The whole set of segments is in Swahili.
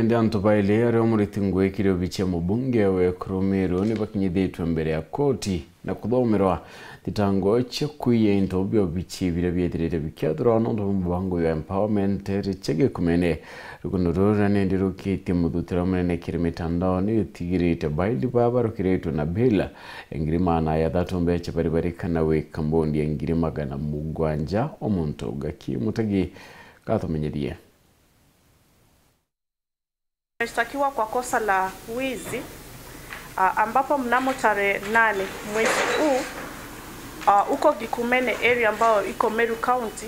Ndanto baile ari omurithi ngwekire biche mubunge we Krumeru ni bakinyithitwe mbere ya koti na kuthomerwa thitango cia kuiya into byo bichi bira byethirite bikiathirwa nondu mubango ya empowerment richege kumene rukunurura nendi rukitie muthutira munene kiri mitandao ni tigirite baili babarukiretwe na bela ngiri mana ya thatu mbeche bari kana we kambondi ya ngiri magana mugwanja omuntu gaki mutegi kathomenyerie. Ameshtakiwa kwa kosa la wizi ambapo mnamo tarehe 8 mwezi huu uko Gikumene area ambayo iko Meru County,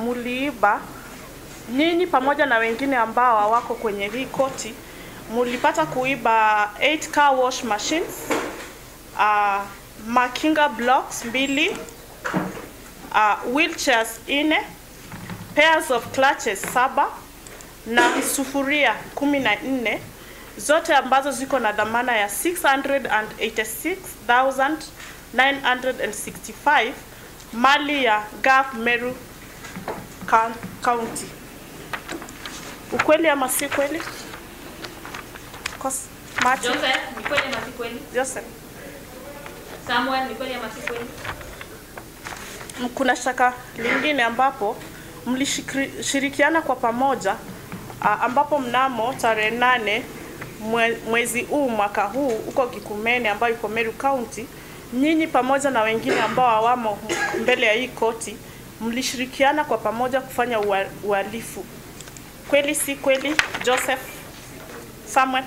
muliiba nyinyi pamoja na wengine ambao hawako kwenye hii koti, mulipata kuiba 8 car wash machines, makinga blocks 2, wheelchairs 4, pairs of clutches 7 na sufuria 14, zote ambazo ziko na dhamana ya 686,965 mali ya Gaf Meru County. Ukweli ama si kweli? Martin. Joseph, ni kweli ama si kweli? Joseph. Samuel, ni kweli ama si kweli? Kuna shaka lingine ambapo mlishirikiana kwa pamoja ambapo mnamo tarehe 8 mwezi huu mwaka huu uko Gikumene ambayo iko Meru County, nyinyi pamoja na wengine ambao hawamo mbele ya hii koti mlishirikiana kwa pamoja kufanya uhalifu. Kweli si kweli, Joseph? Samuel?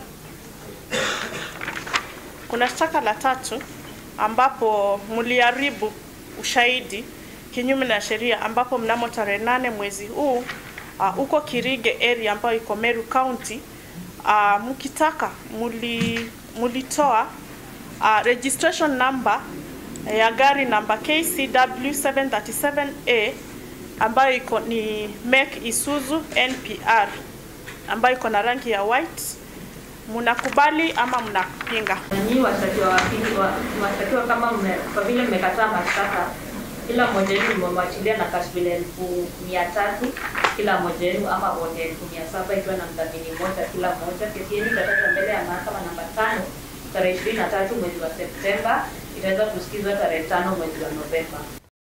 Kuna shtaka la tatu ambapo mliharibu ushahidi kinyume na sheria, ambapo mnamo tarehe 8 mwezi huu uko Kirige area ambayo iko Meru County, mkitaka mulitoa registration number ya gari namba KCW 737A ambayo iko ni Make Isuzu NPR ambayo iko na rangi ya white. Mnakubali ama mnapinga? Nyinyi washtakiwa kama kwa vile mmekataa mashtaka, kila mmoja wenu mmemwachilia na cash bill 300,000 kila mmoja wenu, ama bond 700,000 ikiwa na mdhamini mmoja kila mmoja. Kesi yenu itatajwa mbele ya mahakama namba 5 tarehe 23 mwezi wa Septemba, itaweza kusikizwa tarehe 5 mwezi wa Novemba.